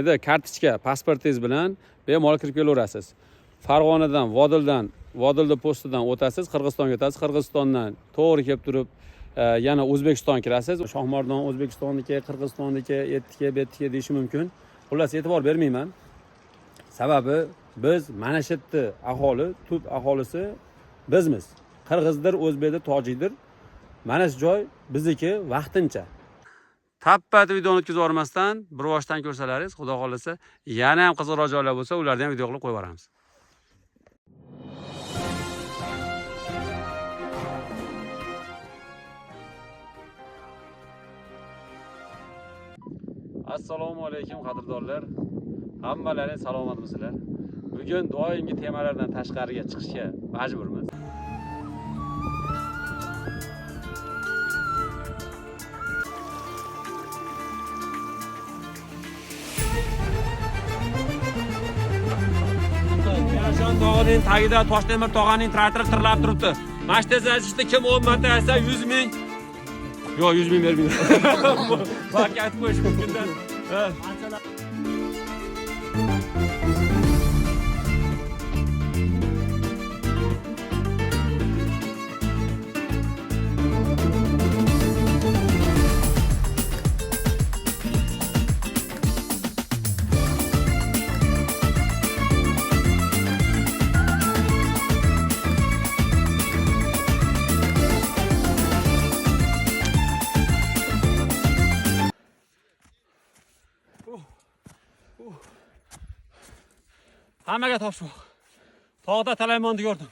Endi kartochka, pasportingiz bilan bemalol kirib kelaverasiz. Farg'onadan, Vodildan, Vodilda postidan o'tasiz, Qirg'izistonga o'tasiz, Qirg'izistondan to'g'ri kelib turib yana O'zbekiston kirasiz. Shohmardon O'zbekistonniki, Qirg'izistonniki, etniki, betniki deyishi mumkin. Xullas, e'tibor bermayman. Sababi biz mana shu yerda aholi, tub aholisi bizmiz. Qirg'izdir, o'zbekdir, tojikdir. Mana shu joy bizniki vaqtincha. Tappa videoni o'tkazib yubormasdan bir boshdan ko'rsalaringiz, Xudo xohlasa, yana ham qiziqroq joylar bo'lsa, ularni ham video qilib qo'yib yuboramiz. Assalomu alaykum qadrdonlar. Hammalaring salomatmisizlar? Bugun doimgi temalardan tashqariga chiqishga majburmiz. Tiyashan tog'ining tagida Toshtemir tog'aning traktori tirlab turibdi. Mana shu tezlashishda kim 10 marta aytsa 100 ming. Yo'q, 100 ming bermayman. Balki aytib qo'yish mumkinda. Ha. Hammaga topshiriq. Tog'da Talaymonni ko'rdim.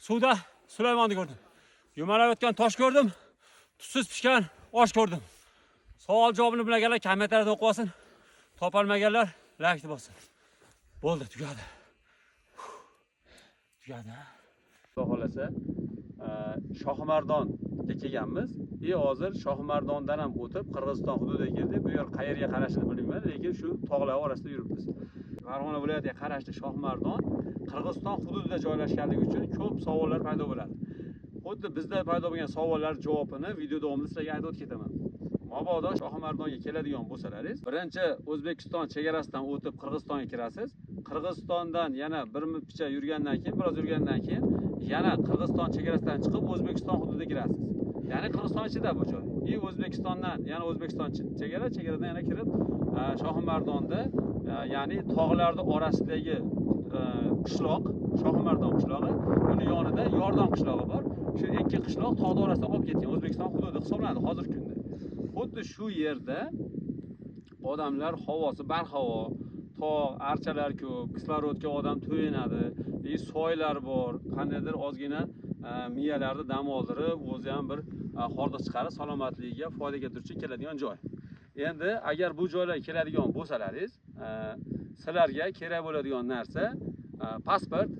Suvda Sulaymonni ko'rdim. Yumalayotgan tosh ko'rdim. Tuzsiz pishgan osh ko'rdim. Savol javobini bilmaganlar kommentariyada o'qib olsin. Topolmaganlar laykni bossin. Bo'ldi, tugadi. Tugadi. Xudo xohlasa, Shohimardonga kelganmiz. И hozir Shohimardondan ham o'tib Qirg'iziston hududiga keldik. Bu yer qayerga qarashini bilmayman, lekin shu tog'lar orasida yuribmiz. Farg'ona viloyatiga qarashli Shohimardon Qirg'iziston hududida joylashganligi uchun ko'p savollar paydo bo'ladi. Xuddi bizda paydo bo'lgan savollar javobini video davomida sizlarga aytib o'tib ketaman. Mabodo Shohimardonga keladigan bo'lsalaringiz, birinchi O'zbekiston chegarasidan o'tib Qirg'izistonga kirasiz. Qirg'izistondan yana bir picha yurgandan keyin, biroz yurgandan keyin yana Qirg'iziston chegarasidan chiqib O'zbekiston hududiga kirasiz. Ya'ni Qirg'iziston ichida bu joy. И O'zbekistondan yana O'zbekiston chegara, chegaradan yana kirib Shohimardonda, ya'ni tog'larning orasidagi qishloq, Shohimardon qishlog'i, uni yonida Yordon qishlog'i bor. Shu ikki qishloq tog'ning orasida qolib ketgan, O'zbekiston hududi hisoblanadi hozirgi kunda. Xuddi shu yerda odamlar havosi barhavo, tog', archalar ko'p, kislorodga odam to'yinadi, soylar bor, qandaydir ozgina miyalarni dam oldirib, o'zi ham bir hordiq chiqarib, salomatligiga foyda keltiruvchi keladigan joy. Endi agar bu joylarga keladigan bo'lsalaringiz, sizlarga kerak bo'ladigan narsa pasport.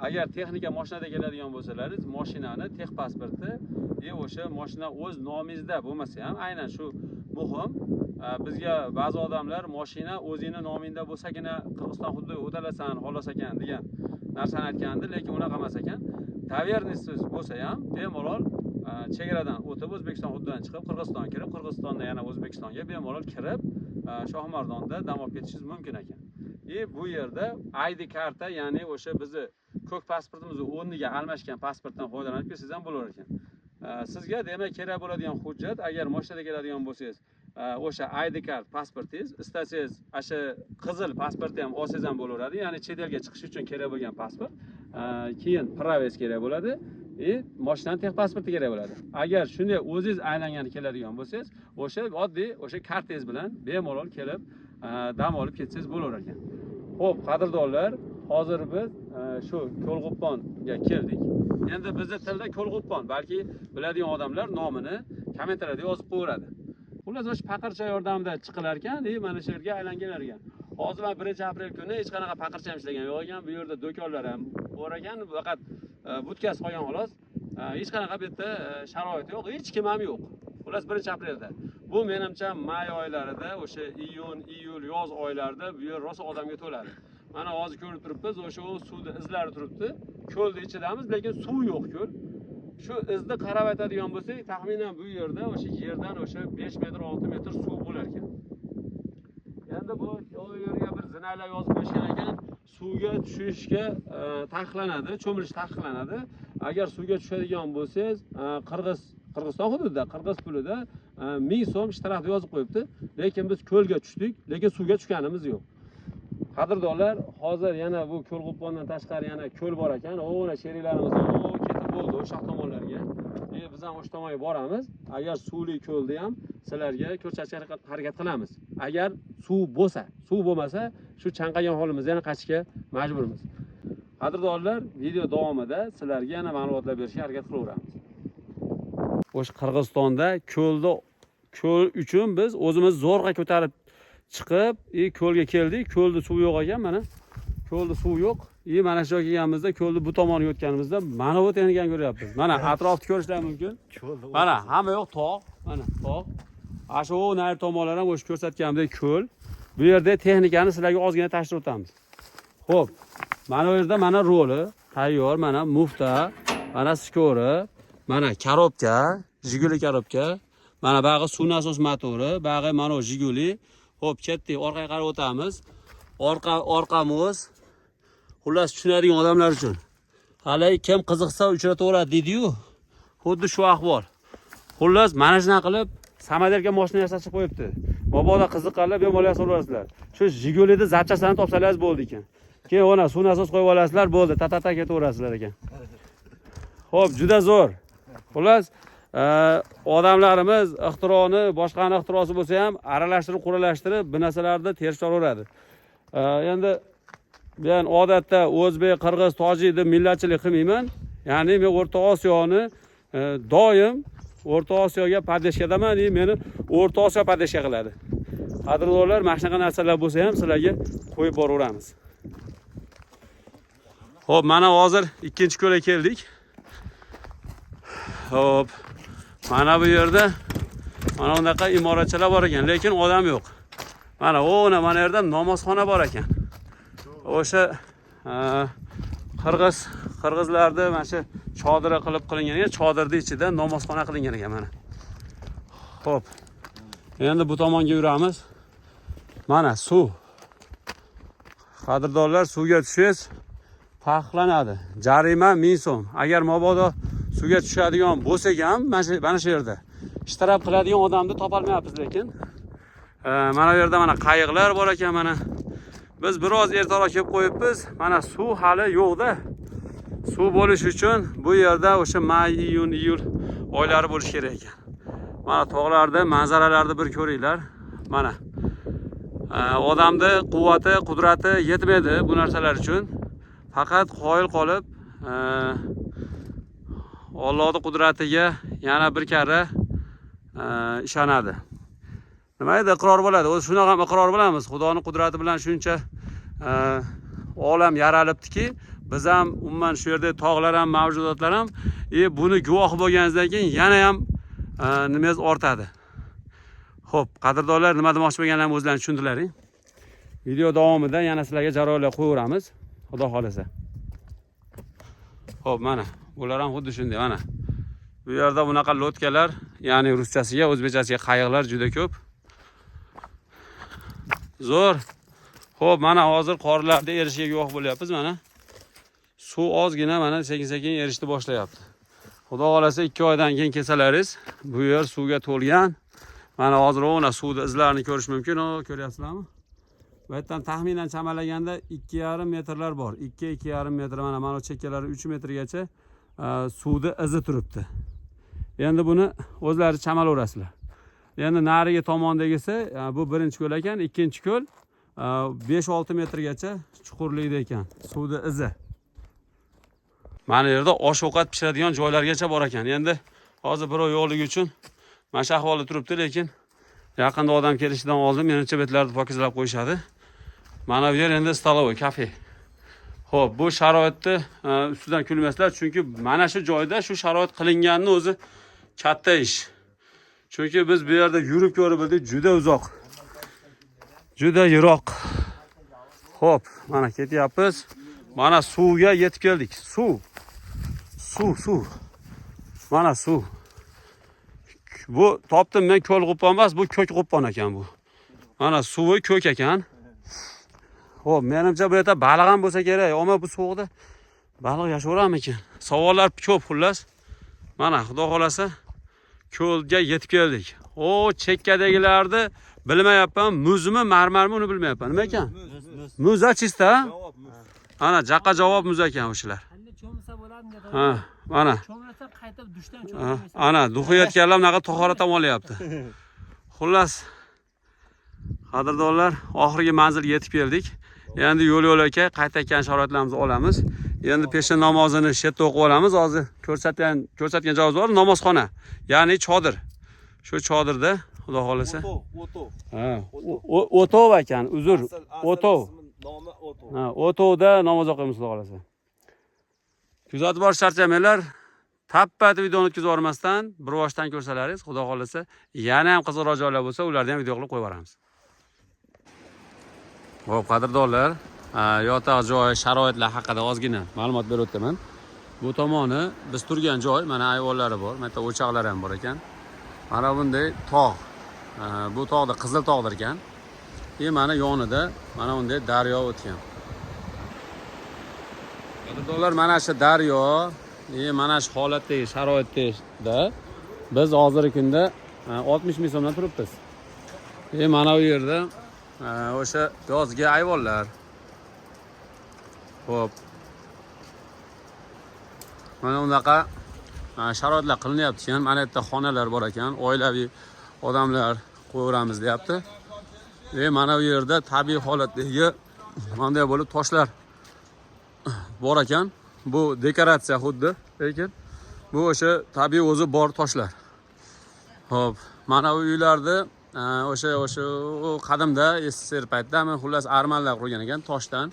Agar texnika mashinada keladigan bo'lsalaringiz, mashinani tex pasporti o'sha mashina o'z nomingizda bo'lmasa ham, aynan shu muhim. Bizga ba'zi odamlar mashina o'zingni nomingda bo'lsagina Qirg'iziston hududiga o'talasan, xolos ekan degan narsani aytgandi, lekin unaqa emas ekan. Tavernisiz bo'lsa ham bemalol chegaradan o'tib O'zbekiston hududidan chiqib Qirg'izistonga kirib, Qirg'izistondan yana O'zbekistonga bemalol kirib Shohimardonda dam olib ketishingiz mumkin ekan. Bu yerda ID karta, ya'ni o'sha bizni ko'k pasportimizni o'rniga almashgan pasportdan foydalanib kelsangiz ham bo'lar ekan. Sizga demak kerak bo'ladigan hujjat, agar mashinada keladigan bo'lsangiz, o'sha ID kart pasportingiz, istasangiz o'sha qizil pasportni ham olsangiz ham bo'laveradi, ya'ni chet elga chiqish uchun kerak bo'lgan pasport. Keyin pravez kerak bo'ladi, mashinani tex pasporti kerak bo'ladi. Agar shunday o'zingiz aylangani keladigan bo'lsangiz, o'sha oddiy o'sha kartangiz bilan bemalol kelib dam olib ketsangiz bo'lar ekan. Xo'p, qadrdonlar, hozir biz shu Ko'lg'upponga keldik. Endi bizni tilda Ko'lg'uppon, balki biladigan odamlar nomini kommentariyada yozib qo'yaveradi. Xullas, o'sha paqircha yordamida chiqilar ekan, mana shu yerga aylangan ekan. Hozir men 1-aprel kuni hech qanaqa paqircha ham ishlagan yo'q ekan. Bu yerda do'konlar ham bor ekan, faqat budkasi qolgan xolos. Hech qanaqa bu yerda sharoit yo'q, hech kim ham yo'q. Xullas 1-aprelda. Bu menimcha may oylarida, o'sha iyun, iyul, yoz oylarida bu yer rosa odamga to'ladi. Mana hozir ko'rib turibmiz, o'sha suvni izlari turibdi. Ko'lning ichidamiz, lekin suv yo'q ko'l. Shu izni qarab aytadigan bo'lsak, taxminan bu yerda o'sha yerdan o'sha 5 metr, 6 metr suv bo'lar ekan. Endi Endi bu yerga bir zinalar yozib qo'yishgan ekan. Suvga tushishga taqiqlanadi, cho'milish taqiqlanadi. Agar suvga tushadigan bo'lsangiz, Qirg'iziston hududida, qirg'iz pulida 1000 so'm shtraf yozib qo'yibdi. Lekin biz ko'lga tushdik, lekin suvga tushganimiz yo'q. Qadrdonlar, hozir yana bu Ko'lg'uppondan tashqari yana ko'l bor ekan. O'na sheriklarimiz ketib bo'ldi o'sha tomonlarga. Biz ham o'sha tomonga boramiz. Agar suvli ko'lda ham sizlarga ko'rsatishga harakat qilamiz. Agar suv bo'lsa, suv bo'lmasa, shu chanqagan holimizda yana qaytishga majburmiz. Qadrdonlar, video davomida sizlarga yana ma'lumotlar berishga harakat qilaveramiz. O'sha Qirg'izistonda ko'l uchun biz o'zimiz zo'rg'a ko'tarib chiqib, ko'lga keldik. Ko'lda suv yo'q ekan, mana. Ko'lda suv yo'q. Mana shu joyga kelganimizda, ko'lni bu tomoniga o'tganimizda mana bu texnikani ko'ryapmiz. Mana atrofni ko'rishlar mumkin. Mana hamma yoq tog', mana tog'. Ana shu nari tomonlar ham o'sha ko'rsatganimdek ko'l. Bu yerda texnikani sizlarga ozgina tanishtirib o'tamiz. Xo'p, mana bu yerda mana roli tayyor, mana mufta, mana скорый, mana korobka, Jiguli korobka, mana buyog'i suv nasos motori, buyog'i mana Jiguli. Xo'p, ketdik, orqaga qarab o'tamiz. Orqamiz. Xullas, tushunadigan odamlar uchun. Hali kim qiziqsa uchrataveradi deydi-yu. Xuddi shu ahvol. Xullas, mana shunaqa qilib самоделка mashina yasatib qo'yibdi. Mabodo qiziqqanlar bemalol yasab olasizlar. Shu Jigulida zapchastlarni topsangiz bo'ldi ekan. Keyin ona suv nasos qo'yib olasizlar, bo'ldi, ta-ta-ta ketaverasizlar ekan. Xo'p, juda zo'r. Xullas, odamlarimiz ixtironi, boshqani ixtirosi bo'lsa ham aralashtirib, quralashtirib, bu narsalarni terib chiqaraveradi. Endi men odatda o'zbek, qirg'iz, tojik deb millatchilik qilmayman. Ya'ni men O'rta Osiyoni doim O'rta Osiyoga поддержка daman, meni O'rta Osiyo поддержка qiladi. Qadrdonlar, mana shunaqa narsalar bo'lsa ham sizlarga qo'yib boraveramiz. Xo'p, mana hozir ikkinchi ko'lga keldik. Xo'p, mana bu yerda mana bunaqa imoratchalar bor ekan, lekin odam yo'q. Mana o'na mana yerda namozxona bor ekan. O'sha qirg'izlarda mana shu chodiri qilib qilingan ekan, chodirning ichida namozxona qilingan ekan mana. Xo'p. Endi bu tomonga yuramiz. Mana suv. Qadrdonlar, suvga tushingiz taqiqlanadi. Jarima 1000 so'm. Agar mabodo suvga tushadigan bo'lsak ham, mana shu yerda shtraf qiladigan odamni topolmayapmiz lekin. Mana bu yerda mana qayiqlar bor ekan mana. Biz biroz ertaroq kelib qo'yibmiz. Mana suv hali yo'qda. Suv bo'lish uchun bu yerda o'sha may, iyun, iyul oylari bo'lishi kerak ekan. Mana tog'larda manzaralarni bir ko'ringlar. Mana. Odamni quvvati, qudrati yetmaydi bu narsalar uchun. Faqat qoyil qolib, Allohning qudratiga yana bir karra ishonadi. Nima edi, iqror bo'ladi. O'zi shunaqa ham iqror bo'lamiz. Xudoning qudrati bilan shuncha olam yaralibdiki, biz ham umuman shu yerda tog'lar ham, mavjudotlar ham, buni guvohi bo'lganingizdan keyin yana ham nimangiz ortadi. Xo'p, qadrdonlar, nima demoqchi bo'lganlarimni o'zlaring tushundilaring. Video davomida yana sizlarga jarayonlar qo'yaveramiz. Xudo xolasa. Xo'p, mana bular ham xuddi shunday, mana. Bu yerda bunaqa лодка lar, ya'ni ruschasiga, o'zbekchasiga qayiqlar juda ko'p. Zo'r. Xo'p, mana hozir qorlarda erishiga guvoh bo'lyapmiz mana. Suv ozgina mana sekin-sekin erishni boshlayapti. Xudo xolasa 2 oydan keyin kelsalaringiz, bu yer suvga to'lgan. Mana hozir o'na suvni izlarini ko'rish mumkin. O, ko'ryapsizlarmi? Bu yerdan taxminan chamalaganda 2,5 metrlar bor. 2-2,5 metr, mana chekkalari 3 metrgacha suvni izi turibdi. Endi buni o'zlari chamalayverasizlar. Endi narigi tomondagisi bu birinchi ko'l ekan, ikkinchi ko'l 5-6 metrgacha chuqurlikda ekan suvni izi. Mana yerda osh ovqat pishiradigan joylargacha bor ekan. Endi hozir birov yo'qligi uchun mana shu ahvolda turibdi, lekin yaqinda odam kelishidan oldin menimcha betlarni pokizlab qo'yishadi. Mana bu yer endi столовой, kafe. Xo'p, bu sharoitni ustidan kulmaslar, chunki mana shu joyda shu sharoit qilinganini o'zi katta ish. Chunki biz bu yerda yurib ko'rib bildik, juda uzoq. Juda yiroq. Xo'p, mana ketyapmiz. Mana suvga yetib keldik. Suv. Suv, suv. Mana suv. Bu topdim men, ko'l g'uppon emas, bu ko'k g'uppon ekan bu. Mana suvi ko'k ekan. Xo'p, menimcha bu yerda baliq ham bo'lsa kerak, ammo bu sovuqda baliq yashayveramikin? Savollar ko'p xullas. Mana xudo xolasa ko'lga yetib keldik. O chekkadagilarni bilmayapman, muzmi, marmarmi uni bilmayapman. Nima ekan? Muz, muz. Muz a чисто? Javob muz. Ana jaqqa javob muz ekan o'shalar. Qanday cho'milsa bo'ladimi? Ha, mana. Cho'milsa qaytib dushdan Ha, cho'milmaysan. ana duxiyotganlar bunaqa tahorat ham olyapti. Xullas, qadrdonlar, oxirgi manzilga yetib keldik. Endi yo'l yo'lakay qaytayotgan sharoitlarimizni olamiz. Endi peshin namozini shu yerda o'qib olamiz. Hozir ko'rsatgan joyimiz bor, namozxona, ya'ni chodir. Shu chodirda Xudo xolasa. O'tov, o'tov. Ha, o'tov ekan, uzr. Asl O'tov. ismi, nomi o'tov. Ha, o'tovda namoz o'qiymiz Xudo xolasa. Kuzatib borish charchamanglar. Tappa videoni o'tkazib yubormasdan bir boshdan ko'rsalaringiz, Xudo xolasa, yana ham qiziqroq joylar bo'lsa, ularni ham video qilib qo'yib yuboramiz. Xo'p, qadrdonlar, yotoq joy sharoitlar haqida ozgina ma'lumot berib o'taman. Bu tomoni biz turgan joy, mana ayvonlari bor, mana yerda o'choqlar ham bor ekan. Mana bunday tog'. Bu tog'da Qizil tog'dir ekan. E mana yonida mana bunday daryo o'tgan. Qadrdonlar, mana shu daryo, mana shu holatdagi sharoitda biz hozirgi kunda 60 ming so'mdan turibmiz. Mana bu yerda o'sha yozgi ayvonlar. Xo'p. Mana unaqa sharoitlar qilinyapti ekan. Mana yerda xonalar bor ekan. Oilaviy odamlar qo'yaveramiz deyapti. Mana bu yerda tabiiy holatdagi bunday bo'lib toshlar bor ekan. Bu dekoratsiya xuddi, lekin bu o'sha tabiiy o'zi bor toshlar. Xo'p, mana bu uylarni o'sha qadimda SSR paytidami, xullas armanlar qurgan ekan toshdan.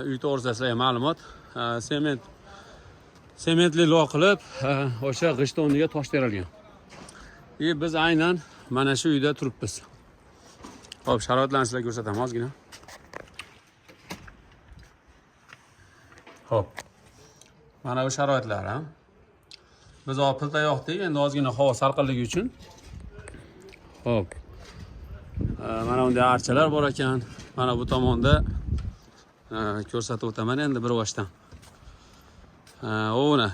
Uy to'g'risida sizlarga ma'lumot. Sementli loy qilib, o'sha g'isht o'rniga tosh terilgan. Biz aynan mana shu uyda turibmiz. Xo'p, sharoitlarni sizlarga ko'rsataman ozgina. Xo'p. Mana bu sharoitlar ham. Biz hozir pilta yoqdik, endi ozgina havo salqinligi uchun. Xo'p. Mana bunday archalar bor ekan. Mana bu tomonda ko'rsatib o'taman endi bir boshdan. Uni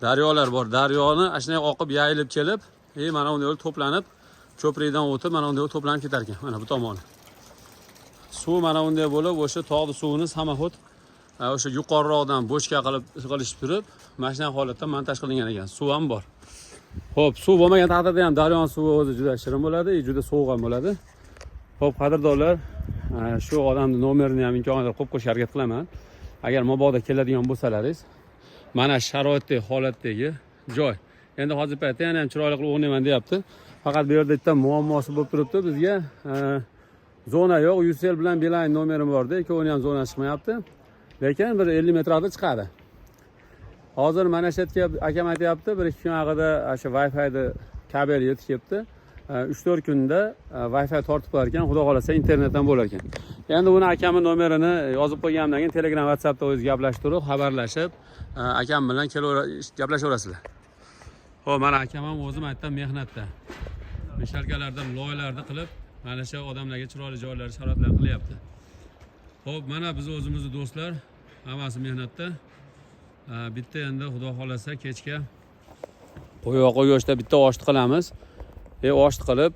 daryolar bor. Daryoni ana shunday oqib yayilib kelib, mana bunday yo'l to'planib, ko'prikdan o'tib, mana bunday yo'l to'planib ketar ekan. Mana bu tomoni. Suv mana bunday bo'lib, o'sha tog'ni suvini samoxod o'sha yuqoriroqdan bochka qilib qilishib turib, mana shunday holatda montaj qilingan ekan. Suv ham bor. Xo'p, suv bo'lmagan taqdirda ham daryoning suvi o'zi juda shirin bo'ladi, juda sovuq ham bo'ladi. Xo'p, qadrdonlar, shu odamning nomerini ham imkoniyat qo'yib qo'yishga harakat qilaman. Agar mabodo keladigan bo'lsalaringiz, mana sharoitdagi holatdagi joy. Endi hozir paytda yana ham chiroyli qilib o'ynayman deyapti. Faqat bu yerda bitta muammosi bo'lib turibdi bizga. Zona yo'q, Ucell bilan Beeline nomerim borda, ikkovini ham zona chiqmayapti. Lekin bir 50 metrda chiqadi. Hozir mana shu yerga akam aytyapti, 1-2 kun haqida o'sha Wi-Fi'ni kabel yetib kelibdi. 3-4 kunda Wi-Fi tortib qo'yar ekan, xudo xolasa internet ham bo'lar ekan. Endi buni akamning nomerini yozib qo'yganimdan keyin Telegram, WhatsAppda o'zingiz gaplashib turib, xabarlashib, akam bilan gaplashaverasizlar. Xo'p, mana akam ham o'zim aytdim mehnatda. Mishalkalarda loylarni qilib, mana shu odamlarga chiroyli joylar, sharoitlar qilyapti. Xo'p, mana biz o'zimizni do'stlar, hammasi mehnatda. Bitta endi xudo xolasa kechga qo'y go'shtda bitta oshni qilamiz. Oshni qilib,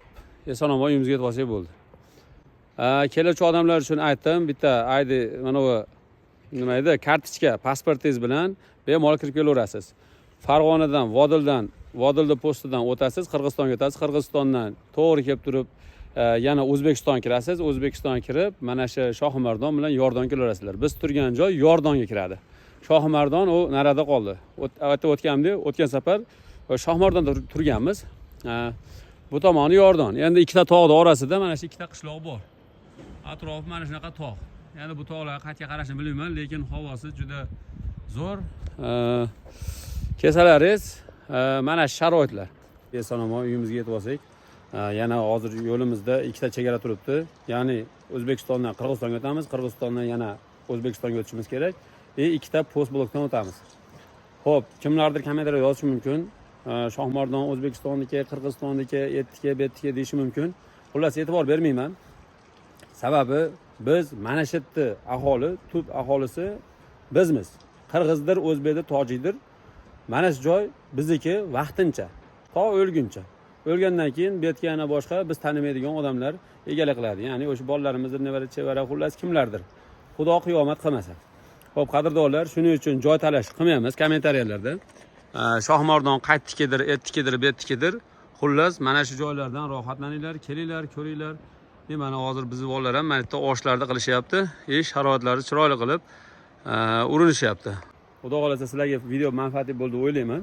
eson-omon uyimizga yetib olsak bo'ldi. Keluvchi odamlar uchun aytdim, bitta ID, mana bu nima edi, kartochka, pasportingiz bilan bemalol kirib kelaverasiz. Farg'onadan, Vodildan, Vodilda postidan o'tasiz, Qirg'izistonga o'tasiz, Qirg'izistondan to'g'ri kelib turib, yana O'zbekiston kirasiz, O'zbekiston kirib, mana shu Shohimardon bilan Yordon kelaverasizlar. Biz turgan joy Yordonga kiradi. Shohimardon u narada qoldi. Aytib o'tganimdek, o'tgan safar Shohimardonda turganmiz. Bu tomoni Yordon. Endi ikkita tog'ning orasida mana shu ikkita qishloq bor. Atrofi mana shunaqa tog'. Endi bu tog'larga qayerga qarashni bilmayman, lekin havosi juda zo'r. Kelsalaringiz, mana shu sharoitlar. Eson-omon uyimizga yetib olsak, yana hozir yo'limizda ikkita chegara turibdi. Ya'ni O'zbekistondan Qirg'izistonga o'tamiz, Qirg'izistondan yana O'zbekistonga o'tishimiz kerak. Ikkita post blokdan o'tamiz. Xo'p, kimlardir kommentariyada yozishi mumkin. Shohimardon O'zbekistonniki, Qirg'izistonniki, ettiki, bettiki deyishi mumkin. Xullas, e'tibor bermayman. Sababi Biz mana shu yerda aholi, tub aholisi bizmiz. Qirg'izdir, o'zbekdir, tojikdir. Mana shu joy bizniki vaqtincha, to o'lguncha. O'lgandan keyin bu yerga yana boshqa biz tanimaydigan odamlar egalik qiladi. Ya'ni o'sha bolalarimizdir, nevara, chevara, xullas kimlardir. Xudo qiyomat qilmasa. Xo'p, qadrdonlar, shuning uchun joy talash qilmaymiz kommentariyalarda. Shohmardon qaytdikidir, etdikidir, bu yetdikidir. Xullas, mana shu joylardan rohatlaninglar, kelinglar, ko'ringlar. Mana hozir bizni bolalar ham mana yerda oshlarni qilishyapti. Sharoitlarni chiroyli qilib urinishyapti. Xudo xohlasa sizlarga video manfaatli bo'ldi deb o'ylayman.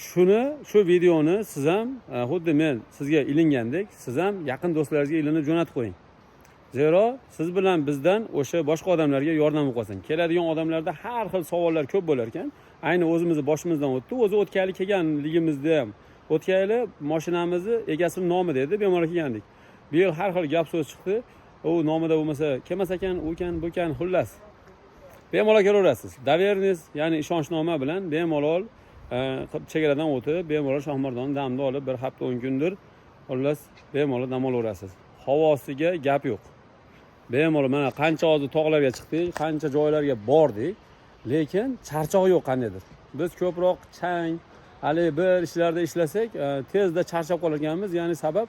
Shuni, shu videoni siz ham xuddi men sizga ilingandek, siz ham yaqin do'stlaringizga ilinib jo'natib qo'ying. Zero siz bilan bizdan o'sha boshqa odamlarga yordam bo'lib qolsin. Keladigan odamlarda har xil savollar ko'p bo'lar ekan. Ayni o'zimizni boshimizdan o'tdi. O'zi o'tgan yili kelganligimizda ham, o'tgan yili mashinamizni egasini nomida edi, bemalol kelgandik. Bu yil har xil gap so'z chiqdi. U nomida bo'lmasa kelmas ekan, u ekan, bu ekan, xullas. Bemalol kelaverasiz. Доверенность, ya'ni ishonchnoma bilan bemalol chegaradan o'tib, bemalol Shohmardonni damni olib bir hafta 10 kundir, xullas bemalol dam olaverasiz. Havosiga gap yo'q. Bemalol mana qancha hozir tog'larga chiqdik, qancha joylarga bordik, lekin charchoq yo'q qandaydir. Biz ko'proq chang, haligi bir ishlarda ishlasak, tezda charchab qolar ekanmiz. Ya'ni sabab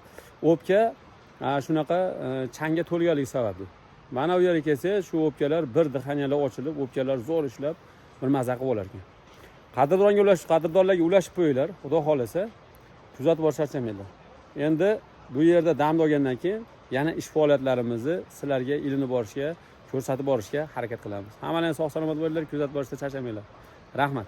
o'pka shunaqa changga to'lganligi sababli. Mana bu yerga kelsangiz, shu o'pkalar bir дыхания lar ochilib, o'pkalar zo'r ishlab, bir maza qilib olar ekan. Qadrdonga ulash, qadrdonlarga ulashib qo'yinglar, Xudo xohlasa kuzatib borish charchamanglar. Endi bu yerda damni olgandan keyin yana ish faoliyatlarimizni sizlarga ilinib borishga, ko'rsatib borishga harakat qilamiz. Hammalaring sog' salomat bo'linglar, kuzatib borishda charchamanglar. Rahmat.